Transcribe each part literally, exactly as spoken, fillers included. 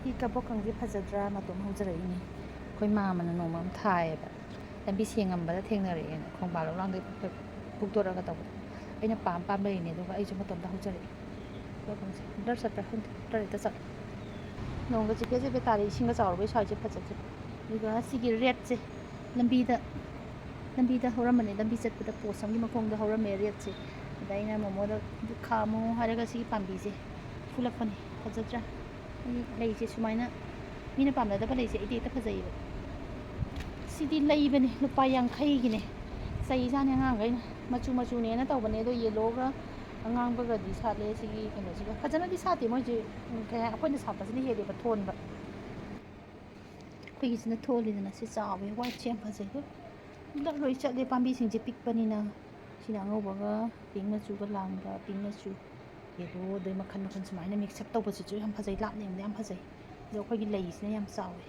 ꯁꯤ ꯀꯕꯣꯀꯪꯁꯦ ꯐꯖꯗ꯭ꯔꯥ? ꯃꯇꯣꯝ ꯍꯧꯖꯔꯛꯏꯅꯦ꯫ ꯑꯩꯈꯣꯏ ꯃꯥꯝꯃꯅ ꯅꯣꯡꯃ ꯑꯃ ꯊꯥꯏꯌꯦꯕ, ꯂꯝꯕꯤ ꯁꯦꯡꯉꯝꯕꯗ ꯊꯦꯡꯅꯔꯛꯑꯦꯅ, ꯈꯣꯡꯕꯥꯜ ꯂꯣꯛꯂꯥꯡꯗꯩ ꯐꯨꯛꯇꯣꯔꯛꯑꯒ ꯇꯧꯕꯗꯣ꯫ ꯑꯩꯅ ꯄꯥꯝ ꯄꯥꯝ ꯂꯩꯔꯤꯅꯦ, ꯑꯗꯨꯒ ꯑꯩꯁꯨ ꯃꯇꯣꯝꯇ ꯍꯧꯖꯔꯛꯑꯦ꯫ ꯀꯕꯣꯀꯪꯁꯦ ꯕ꯭ꯂꯔ ꯆꯠꯄ꯭ꯔꯥ ꯈꯪꯗꯦ, ꯕ꯭ꯂꯔ ꯍꯦꯛꯇ ꯆꯠꯂꯦ꯫ ꯅꯣꯡꯒ ꯆꯤꯐꯦꯠ ꯆꯤꯐꯦꯠ ꯇꯥꯔꯦ, ꯏꯁꯤꯡꯒ ꯆꯥꯎꯔꯕꯩ ꯁ꯭ꯋꯥꯏꯁꯦ ꯐꯖꯗ꯭ꯔꯦ꯫ ꯑꯗꯨꯒ ꯁꯤꯒꯤ ꯔꯦꯠꯁꯦ ꯂꯝꯕꯤꯗ, ꯂꯝꯕꯤꯗ ꯍꯧꯔꯝꯕꯅꯦ, ꯂꯝꯕꯤ ꯆꯠꯄꯗ ꯄꯣꯁ ꯑꯃꯒꯤ ꯃꯈꯣꯡꯗ ꯍꯧꯔꯝꯃꯦ ꯔꯦꯠꯁꯦ꯫ ꯑꯗ ꯑꯩꯅ ꯃꯣꯃꯣꯗ ꯈꯥꯝꯃꯣ ꯍꯥꯏꯔꯒ ꯁꯤꯒꯤ ꯄꯥꯝꯕꯤꯁꯦ ꯐꯨꯂꯛꯄꯅꯦ꯫ ꯐꯖꯗ꯭ꯔꯥ? ꯑꯩ ꯂꯩꯁꯦ ꯁꯨꯃꯥꯏꯅ ꯃꯤꯅ ꯄꯥꯝꯅꯗꯕ ꯂꯩꯁꯦ ꯑꯩꯗꯤ ꯍꯦꯛꯇ ꯐꯖꯩꯌꯦꯕ꯫ ꯁꯤꯗꯤ ꯂꯩꯕꯅꯦ, ꯂꯨꯄꯥ ꯌꯥꯡꯈꯩꯒꯤꯅꯦ꯫ ꯆꯩꯖꯥꯠꯅꯦ ꯑꯉꯥꯡꯈꯩꯅ꯫ ꯃꯆꯨ ꯃꯆꯨꯅꯦꯅ ꯇꯧꯕꯅꯦ, ꯑꯗꯣ ꯌꯦꯜꯂꯣꯒ ꯑꯉꯥꯡꯕꯒꯗꯤ ꯁꯥꯠꯂꯦ ꯁꯤꯒꯤ ꯀꯩꯅꯣꯁꯤꯒ꯫ ꯐꯖꯅꯗꯤ ꯁꯥꯠꯇꯦ ꯃꯣꯏꯁꯦ, ꯎꯝ, ꯀꯩ ꯍꯥꯏ-, ꯑꯩꯈꯣꯏꯅ ꯁꯥꯠꯄꯁꯤꯅ ꯍꯦꯜꯂꯦꯕ ꯊꯣꯟꯕ꯫ ꯑꯩꯈꯣꯏꯒꯤꯁꯤꯅ ꯊꯣꯜꯂꯤꯗꯅ, ꯁꯤ ꯆꯥꯎꯋꯦ, ꯋꯥꯏꯠꯁꯦ ꯌꯥꯝ ꯐꯖꯩ꯫ ꯑꯗꯣ ꯂꯣꯏ ꯆꯠꯂꯦ, ꯄꯥꯝꯕꯤꯁꯤꯡꯁꯦ ꯄꯤꯛꯄꯅꯤꯅ꯫ ꯁꯤꯅ ꯑꯉꯧꯕꯒ ꯄꯤꯡ ꯃꯆꯨꯒ ꯂꯥꯡꯕ, ꯄꯤꯡ ꯃꯆꯨ, ꯌꯦꯜꯂꯣ, ꯑꯗꯩ ꯃꯈꯜ ꯃꯈꯜ ꯁꯨꯃꯥꯏꯅ ꯃꯤꯛꯁ ꯑꯞ ꯇꯧꯕꯁꯤꯁꯨ ꯌꯥꯝ ꯐꯖꯩ, ꯂꯥꯞꯅ ꯌꯦꯡꯕꯗ ꯌꯥꯝ ꯐꯖꯩ꯫ ꯑꯗꯣ ꯑꯩꯈꯣꯏꯒꯤ ꯂꯩꯁꯤꯅ ꯌꯥꯝ ꯆꯥꯎꯋꯦ꯫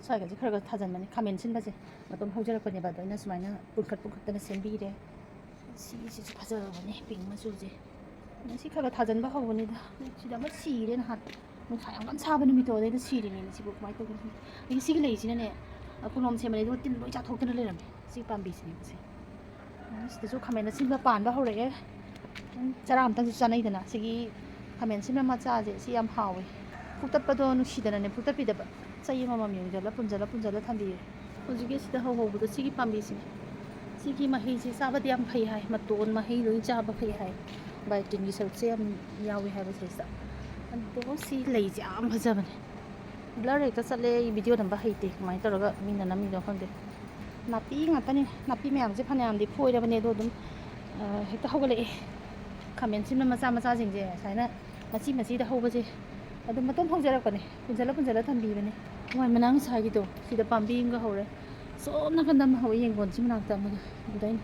ꯁ꯭ꯋꯥꯏꯒꯁꯦ ꯈꯔ ꯈꯔ ꯊꯥꯖꯤꯟꯕꯅꯦ, ꯈꯥꯃꯦꯟ ꯁꯤꯟꯕꯁꯦ ꯃꯇꯣꯝ ꯍꯧꯖꯔꯛꯄꯅꯦꯕ, ꯑꯗꯣ ꯑꯩꯅ ꯁꯨꯃꯥꯏꯅ ꯄꯨꯟꯈꯠ ꯄꯨꯟꯈꯠꯇꯅ ꯁꯦꯝꯕꯤꯔꯦ꯫ ꯁꯤꯁꯤꯁꯨ ꯐꯖꯕꯅꯦ, ꯄꯤꯡ ꯃꯆꯨꯁꯦ꯫ ꯁꯤ ꯈꯔ ꯈꯔ ꯊꯥꯖꯤꯟꯕ ꯍꯧꯕꯅꯤꯗ꯫ ꯁꯤꯗ ꯑꯃ ꯁꯤꯔꯦ ꯅꯍꯥꯟ, ꯅꯨꯡꯁꯥ ꯌꯥꯝ ꯀꯟꯅ ꯁꯥꯕ ꯅꯨꯃꯤꯠꯇꯣ, ꯑꯗꯩꯗ ꯁꯤꯔꯤꯅꯦ꯫ ꯁꯤꯕꯨ ꯀꯃꯥꯏꯅ ꯇꯧꯗꯣꯏꯅꯣ ꯈꯪꯗꯦ꯫ ꯑꯗꯒꯤ ꯁꯤꯒꯤ ꯂꯩꯁꯤꯅꯅꯦ, ꯀꯣꯂꯣꯝ ꯁꯦꯝꯕꯅꯦ, ꯑꯗꯨꯒ ꯇꯤꯟ ꯂꯣꯏ ꯆꯥꯊꯣꯛꯇꯅ ꯂꯩꯔꯝꯃꯦ꯫ ꯁꯤ ꯄꯥꯝꯕꯤꯁꯤꯅꯦ ꯁꯤ꯫ ꯁꯤꯗꯁꯨ ꯈꯥꯃꯦꯟ ꯑꯁꯤꯟꯕ ꯄꯥꯟꯕ ꯍꯧꯔꯛꯑꯦ꯫ ꯆꯔꯥ ꯑꯃꯇꯪꯁꯨ ꯆꯥꯅꯩꯗꯅ꯫ ꯁꯤꯒꯤ ꯈꯥꯃꯦꯟ ꯑꯁꯤꯟꯕ ꯃꯆꯥꯁꯦ ꯁꯤ ꯌꯥꯝ ꯍꯥꯎꯋꯦ꯫ ꯐꯨꯛꯇꯠꯄꯗꯣ ꯅꯨꯡꯁꯤꯗꯅꯅꯦ ꯐꯨꯛꯇꯠꯄꯤꯗꯕ꯫ ꯆꯩ ꯑꯃꯃꯝ ꯌꯨꯡꯁꯤꯜꯂ ꯄꯨꯟꯁꯤꯜꯂ ꯄꯨꯟꯁꯤꯜꯂ ꯊꯝꯕꯤꯌꯦ꯫ ꯍꯧꯖꯤꯛꯀꯤ ꯁꯤꯗ ꯍꯧꯍꯧꯕꯗꯣ ꯁꯤꯒꯤ ꯄꯥꯝꯕꯤꯁꯤꯅꯦ꯫ ꯁꯤꯒꯤ ꯃꯍꯩꯁꯦ ꯆꯥꯕꯗꯤ ꯌꯥꯝ ꯐꯩ ꯍꯥꯏ, ꯃꯇꯣꯟ ꯃꯍꯩ ꯂꯣꯏ ꯆꯥꯕ ꯐꯩ ꯍꯥꯏ꯫ ꯕꯥꯏꯇꯤꯟꯒꯤ ꯁꯔꯨꯛꯁꯦ ꯌꯥꯝ ꯌꯥꯎꯋꯦ ꯍꯥꯏꯕ ꯁꯤꯗꯩꯁꯤꯗ꯫ ꯑꯗꯣ ꯁꯤ ꯂꯩꯁꯦ ꯌꯥꯝ ꯐꯖꯕꯅꯦ꯫ ꯕ꯭ꯂꯔ ꯍꯦꯛꯇ ꯆꯠꯂꯦ, ꯑꯩ ꯚꯤꯗꯤꯑꯣ ꯅꯝꯕ ꯍꯩꯇꯦ, ꯀꯃꯥꯏꯅ ꯇꯧꯔꯒ ꯃꯤꯅ ꯅꯝꯃꯤꯅꯣ ꯈꯪꯗꯦ꯫ ꯅꯥꯄꯤ ꯉꯥꯛꯇꯅꯤ꯫ ꯅꯥꯄꯤ ꯃꯌꯥꯝꯁꯦ ꯐꯅꯌꯥꯝꯗꯤ ꯐꯣꯏꯔꯕꯅꯦ, ꯑꯗꯣ ꯑꯗꯨꯝ, ꯑ, ꯍꯦꯛꯇ ꯍꯧꯒꯠꯂꯛꯑꯦ꯫ ꯈꯥꯃꯦꯟ ꯑꯁꯤꯟꯕ ꯃꯆꯥ ꯃꯆꯥꯁꯤꯡꯁꯦ ꯁꯨꯃꯥꯏꯅ ꯃꯆꯤ ꯃꯆꯤꯗ ꯍꯧꯕꯁꯦ ꯑꯗꯨꯝ ꯃꯇꯣꯝ ꯍꯧꯖꯔꯛꯄꯅꯦ, ꯄꯨꯟꯁꯤꯜꯂ ꯄꯨꯟꯁꯤꯜꯂ ꯊꯝꯕꯤꯕꯅꯦ꯫ ꯍꯋꯥꯏ ꯃꯅꯥ ꯉꯁꯥꯏꯒꯤꯗꯣ ꯁꯤꯗ ꯄꯥꯝꯕꯤ ꯑꯃꯒ ꯍꯧꯔꯦ, ꯁꯣꯝ ꯅꯥꯀꯟꯗ ꯑꯃ ꯍꯧꯋꯦ, ꯌꯦꯡꯒꯣꯟꯁꯤ ꯃꯅꯥꯛꯇ ꯑꯃꯒ꯫ ꯑꯗ ꯑꯩꯅ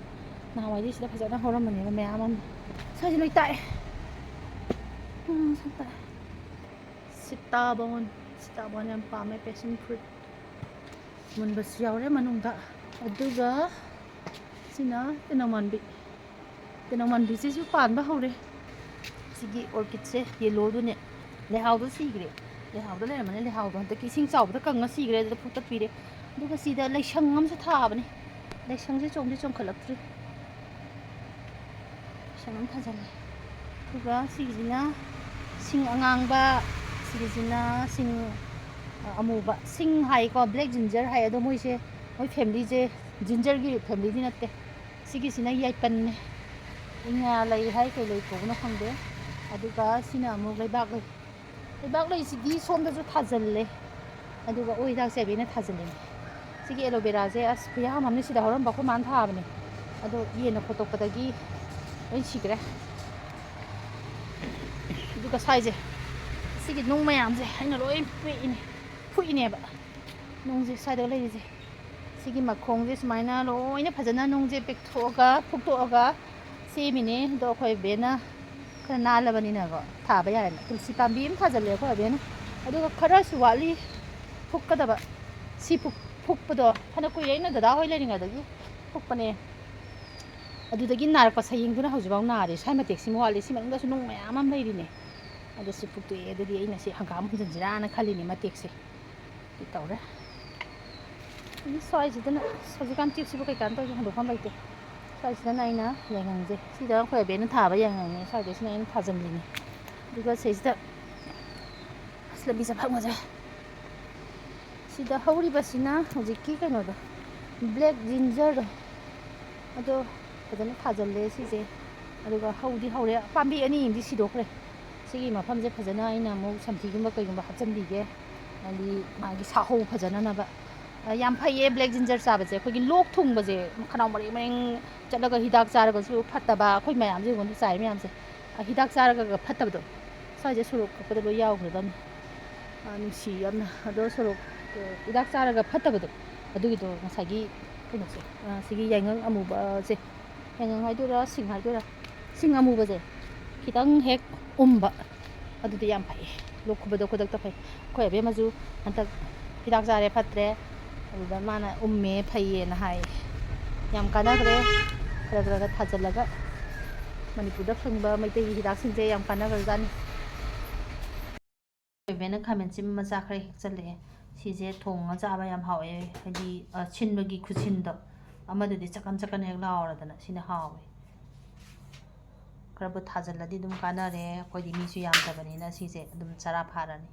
ꯅꯍꯥꯟꯋꯥꯏꯗꯤ ꯁꯤꯗ ꯐꯖꯅ ꯍꯧꯔꯝꯕꯅꯦꯕ ꯃꯌꯥꯝ ꯑꯃ, ꯁ꯭ꯋꯥꯏꯁꯦ ꯂꯣꯏ ꯇꯥꯛꯑꯦ꯫ ꯎꯝ, ꯁꯨꯝ ꯇꯥꯛꯑꯦ꯫ ꯁꯤꯇꯥꯕꯣꯟ, ꯁꯤꯇꯥꯕꯣꯟ ꯌꯥꯝ ꯄꯥꯝꯃꯦ, ꯄꯦꯁꯟ ꯐ꯭ꯔꯨꯏꯠ꯫ ꯃꯨꯟꯕꯁꯨ ꯌꯥꯎꯔꯦ ꯃꯅꯨꯡꯗ꯫ ꯑꯗꯨꯒ ꯁꯤꯅ ꯇꯦꯅꯧꯃꯥꯟꯕꯤ꯫ ꯇꯦꯅꯧꯃꯥꯟꯕꯤꯁꯤꯁꯨ ꯄꯥꯟꯕ ꯍꯧꯔꯦ꯫ ꯁꯤꯒꯤ ꯑꯣꯔꯀꯤꯠꯁꯦ ꯌꯦꯜꯂꯣꯗꯨꯅꯦ, ꯂꯩꯍꯥꯎꯗꯣ ꯁꯤꯈ꯭ꯔꯦ꯫ ꯂꯩꯍꯥꯎꯗ ꯂꯩꯔꯝꯕꯅꯦ, ꯂꯩꯍꯥꯎꯗꯣ ꯍꯟꯗꯛꯀꯤ ꯏꯁꯤꯡ ꯆꯥꯎꯕꯗ ꯀꯪꯉ ꯁꯤꯈ꯭ꯔꯦ, ꯑꯗꯨꯗ ꯐꯨꯛꯇꯠꯄꯤꯔꯦ꯫ ꯑꯗꯨꯒ ꯁꯤꯗ ꯂꯩꯁꯪ ꯑꯃꯁꯨ ꯊꯥꯕꯅꯦ, ꯂꯩꯁꯪꯁꯦ ꯆꯣꯡꯗꯤ ꯆꯣꯡꯈꯠꯂꯛꯇ꯭ꯔꯤ꯫ ꯂꯩꯁꯪ ꯑꯃ ꯊꯥꯖꯜꯂꯦ꯫ ꯑꯗꯨꯒ ꯁꯤꯒꯤꯁꯤꯅ ꯁꯤꯡ ꯑꯉꯥꯡꯕ, ꯁꯤꯒꯤꯁꯤꯅ ꯁꯤꯡ, ꯑ, ꯑꯃꯨꯕ꯫ ꯁꯤꯡ ꯍꯥꯏꯀꯣ, black ginger ꯍꯥꯏ꯫ ꯑꯗꯣ ꯃꯣꯏꯁꯦ, ꯃꯣꯏ familyꯁꯦ gingerꯒꯤ familyꯗꯤ ꯅꯠꯇꯦ꯫ ꯁꯤꯒꯤꯁꯤꯅ ꯌꯥꯏꯄꯟꯅꯦ꯫ ꯏꯉꯥ ꯂꯩ ꯍꯥꯏ, ꯀꯩ ꯂꯩ ꯀꯧꯕꯅꯣ ꯈꯪꯗꯦ꯫ ꯑꯗꯨꯒ ꯁꯤꯅ ꯑꯃꯨꯛ ꯂꯩꯕꯥꯛ ꯂꯩ꯫ ꯂꯩꯕꯥꯛ ꯂꯩꯁꯤꯗꯤ ꯁꯣꯝꯗꯁꯨ ꯊꯥꯖꯤꯜꯂꯦ꯫ ꯑꯗꯨꯒ ꯑꯣꯏ ꯍꯤꯗꯥꯛ ꯆꯥꯏꯕꯤꯅ ꯊꯥꯖꯤꯜꯂꯤꯅꯦ꯫ ꯁꯤꯒꯤ ꯑꯦꯂꯣꯕꯦꯔꯥꯁꯦ ꯑꯁ ꯈꯨꯌꯥꯝ ꯑꯃꯅ ꯁꯤꯗ ꯍꯧꯔꯝꯕ, ꯑꯩꯈꯣꯏ ꯃꯥꯅ ꯊꯥꯕꯅꯦ꯫ ꯑꯗꯣ ꯌꯦꯟꯅ ꯈꯣꯠꯇꯣꯛꯄꯗꯒꯤ ꯂꯣꯏ ꯁꯤꯈ꯭ꯔꯦ꯫ ꯑꯗꯨꯒ ꯁ꯭ꯋꯥꯏꯁꯦ, ꯁꯤꯒꯤ ꯅꯨꯡ ꯃꯌꯥꯝꯁꯦ ꯑꯩꯅ ꯂꯣꯏ ꯄꯦꯛꯏꯅꯦ, ꯐꯨꯛꯏꯅꯦꯕ꯫ ꯅꯨꯡꯁꯦ ꯁ꯭ꯋꯥꯏꯗ ꯂꯩꯔꯤꯁꯦ꯫ ꯁꯤꯒꯤ ꯃꯈꯣꯡꯁꯦ ꯁꯨꯃꯥꯏꯅ ꯂꯣꯏꯅ ꯐꯖꯅ ꯅꯨꯡꯁꯦ ꯄꯦꯛꯊꯣꯛꯑꯒ, ꯐꯨꯛꯇꯣꯛꯑꯒ ꯁꯦꯝꯃꯤꯅꯦ꯫ ꯑꯗꯣ ꯑꯩꯈꯣꯏ ꯕꯦꯟꯅ ꯈꯔ ꯅꯥꯜꯂꯕꯅꯤꯅꯀꯣ, ꯊꯥꯕ ꯌꯥꯔꯦꯅ ꯇꯨꯜꯁꯤ ꯄꯥꯝꯕꯤ ꯑꯃ ꯊꯥꯖꯤꯜꯂꯦ ꯑꯩꯈꯣꯏ ꯕꯦꯟꯅ꯫ ꯑꯗꯨꯒ ꯈꯔꯁꯨ ꯋꯥꯠꯂꯤ ꯐꯨꯛꯀꯗꯕ꯫ ꯁꯤ ꯐꯨꯛ-, ꯐꯨꯛꯄꯗꯣ ꯐꯅ ꯀꯨꯏꯔꯦ, ꯑꯩꯅ ꯗꯗꯥ ꯍꯣꯏ ꯂꯩꯔꯤꯉꯩꯗꯒꯤ ꯐꯨꯛꯄꯅꯦ꯫ ꯑꯗꯨꯗꯒꯤ ꯅꯥꯔꯛꯄ ꯁꯌꯦꯡꯗꯨꯅ ꯍꯧꯖꯤꯛꯐꯥꯎ ꯅꯥꯔꯤ꯫ ꯁ꯭ꯋꯥꯏ ꯃꯇꯦꯛꯁꯤꯃ ꯋꯥꯠꯂꯤ꯫ ꯁꯤ ꯃꯅꯨꯡꯗꯁꯨ ꯅꯨꯡ ꯃꯌꯥꯝ ꯑꯃ ꯂꯩꯔꯤꯅꯦ꯫ ꯑꯗꯨꯁꯨ ꯐꯨꯛꯇꯣꯛꯑꯦ꯫ ꯑꯗꯨꯗꯤ ꯑꯩꯅ ꯁꯤ ꯍꯪꯒꯥꯝ ꯍꯨꯟꯖꯤꯟꯁꯤꯔꯥꯅ ꯈꯜꯂꯤꯅꯦ, ꯃꯇꯦꯛꯁꯦ꯫ ꯁꯤ ꯇꯧꯔꯦ꯫ ꯑꯗꯨ ꯁ꯭ꯋꯥꯏꯁꯤꯗꯅ, ꯑꯁ, ꯍꯧꯖꯤꯛꯀꯥꯟ ꯇꯦꯛꯁꯤꯕꯨ ꯀꯩꯀꯥꯟ ꯇꯧꯔꯤꯁꯦ ꯍꯟꯗꯣꯛꯐꯝ ꯂꯩꯇꯦ꯫ ꯁ꯭ꯋꯥꯏꯁꯤꯗꯅ ꯑꯩꯅ ꯌꯥꯏꯉꯪꯁꯦ꯫ ꯁꯤꯗ ꯑꯩꯈꯣꯏ ꯑꯕꯦꯅ ꯊꯥꯕ ꯌꯥꯏꯉꯪꯅꯦ꯫ ꯁ꯭ꯋꯥꯏꯗꯁꯤꯅ ꯑꯩꯅ ꯊꯥꯖꯤꯟꯕꯤꯅꯦ꯫ ꯑꯗꯨꯒ ꯁꯤꯁꯤꯗ, ꯑꯁ, ꯂꯝꯕꯤ ꯆꯠꯐꯝꯒꯁꯦ꯫ ꯁꯤꯗ ꯍꯧꯔꯤꯕꯁꯤꯅ ꯍꯧꯖꯤꯛꯀꯤ ꯀꯩꯅꯣꯗꯣ, black gingerꯗꯣ꯫ ꯑꯗꯣ ꯐꯖꯅ ꯊꯥꯖꯤꯜꯂꯦ ꯁꯤꯁꯦ꯫ ꯑꯗꯨꯒ ꯍꯧꯗꯤ ꯍꯧꯔꯦ꯫ ꯄꯥꯝꯕꯤ ꯑꯅꯤ ꯑꯃꯗꯤ ꯁꯤꯗꯣꯛꯈ꯭ꯔꯦ꯫ ꯁꯤꯒꯤ ꯃꯐꯝꯁꯦ ꯐꯖꯅ ꯑꯩꯅ ꯑꯃꯨꯛ ꯁꯟꯊꯤꯒꯨꯝꯕ ꯀꯩꯒꯨꯝꯕ ꯍꯥꯞꯆꯤꯟꯕꯤꯒꯦ, ꯍꯥꯏꯗꯤ ꯃꯥꯒꯤ ꯁꯥꯍꯧ ꯐꯖꯅꯅꯕ꯫ ꯑ, ꯌꯥꯝ ꯐꯩꯌꯦ black ginger ꯆꯥꯕꯁꯦ꯫ ꯑꯩꯈꯣꯏꯒꯤ ꯂꯣꯛ ꯊꯨꯡꯕꯁꯦ, ꯈꯅꯥꯎ ꯃꯔꯦꯡ ꯃꯔꯦꯡ ꯆꯠꯂꯒ ꯍꯤꯗꯥꯛ ꯆꯥꯔꯒꯁꯨ ꯐꯠꯇꯕ, ꯑꯩꯈꯣꯏ ꯃꯌꯥꯝꯁꯦ ꯌꯦꯡꯉꯣ, ꯆꯥꯏ ꯃꯌꯥꯝꯁꯦ꯫ ꯑ, ꯍꯤꯗꯥꯛ ꯆꯥꯔꯒ ꯐꯠꯇꯕꯗꯣ, ꯁ꯭ꯋꯥꯏꯁꯦ ꯁꯣꯔꯣꯛ ꯀꯛꯄꯗ ꯂꯣꯏ ꯌꯥꯎꯈ꯭ꯔꯗꯕꯅꯤ꯫ ꯑ, ꯅꯨꯡꯁꯤ ꯌꯥꯝꯅ꯫ ꯑꯗꯣ ꯁꯣꯔꯣꯛ, ꯑ, ꯍꯤꯗꯥꯛ ꯆꯥꯔꯒ ꯐꯠꯇꯕꯗꯣ, ꯑꯗꯨꯒꯤꯗꯣ ꯉꯁꯥꯏꯒꯤ ꯀꯩꯅꯣꯁꯦ, ꯑ, ꯁꯤꯒꯤ ꯌꯥꯏꯉꯪ ꯑꯃꯨꯕꯁꯦ, ꯌꯥꯏꯉꯪ ꯍꯥꯏꯗꯣꯏꯔꯥ, ꯁꯤꯡ ꯍꯥꯏꯗꯣꯏꯔꯥ, ꯁꯤꯡ ꯑꯃꯨꯕꯁꯦ ꯈꯤꯇꯪ ꯍꯦꯛ ꯎꯝꯕ, ꯑꯗꯨꯗꯤ ꯌꯥꯝ ꯐꯩꯌꯦ꯫ ꯂꯣꯛ ꯈꯨꯕꯗꯣ ꯈꯨꯗꯛꯇ ꯐꯩ꯫ ꯑꯩꯈꯣꯏ ꯑꯕꯦꯝꯃꯁꯨ ꯍꯟꯗꯛ ꯍꯤꯗꯥꯛ ꯆꯥꯔꯦ, ꯐꯠꯇ꯭ꯔꯦ꯫ ꯑꯗꯨꯗ ꯃꯥꯅ ꯎꯝꯃꯦ, ꯐꯩꯌꯦꯅ ꯍꯥꯏ꯫ ꯌꯥꯝ ꯀꯥꯟꯅꯈ꯭ꯔꯦ꯫ ꯈꯔ ꯈꯔ ꯈꯔ ꯊꯥꯖꯤꯜꯂꯒ ꯃꯅꯤꯄꯨꯔꯗ ꯐꯪꯕ ꯃꯩꯇꯩꯒꯤ ꯍꯤꯗꯥꯛꯁꯤꯡꯁꯦ ꯌꯥꯝ ꯀꯥꯟꯅꯈ꯭ꯔꯖꯥꯠꯅꯤ꯫ ꯏꯕꯦꯟꯅ ꯈꯥꯃꯦꯟ ꯑꯁꯤꯟꯕ ꯃꯆꯥ ꯈꯔ ꯍꯦꯛꯆꯜꯂꯛꯑꯦ꯫ ꯁꯤꯁꯦ ꯊꯣꯡꯉ ꯆꯥꯕ ꯌꯥꯝ ꯍꯥꯎꯋꯦ, ꯍꯥꯏꯗꯤ, ꯑ, ꯁꯤꯟꯕꯒꯤ ꯈꯨꯁꯤꯟꯗꯣ꯫ ꯑꯃꯗꯨꯗꯤ ꯆꯀꯟ ꯆꯀꯟ ꯍꯦꯛ ꯂꯥꯎꯔꯗꯅ, ꯁꯤꯅ ꯍꯥꯎꯋꯦ꯫ ꯈꯔꯕꯨ ꯊꯥꯖꯤꯜꯂꯗꯤ ꯑꯗꯨꯝ ꯀꯥꯟꯅꯔꯦ꯫ ꯑꯩꯈꯣꯏꯗꯤ ꯃꯤꯁꯨ ꯌꯥꯝꯗꯕꯅꯤꯅ ꯁꯤꯁꯦ ꯑꯗꯨꯝ ꯆꯔꯥ ꯐꯥꯔꯅꯤ꯫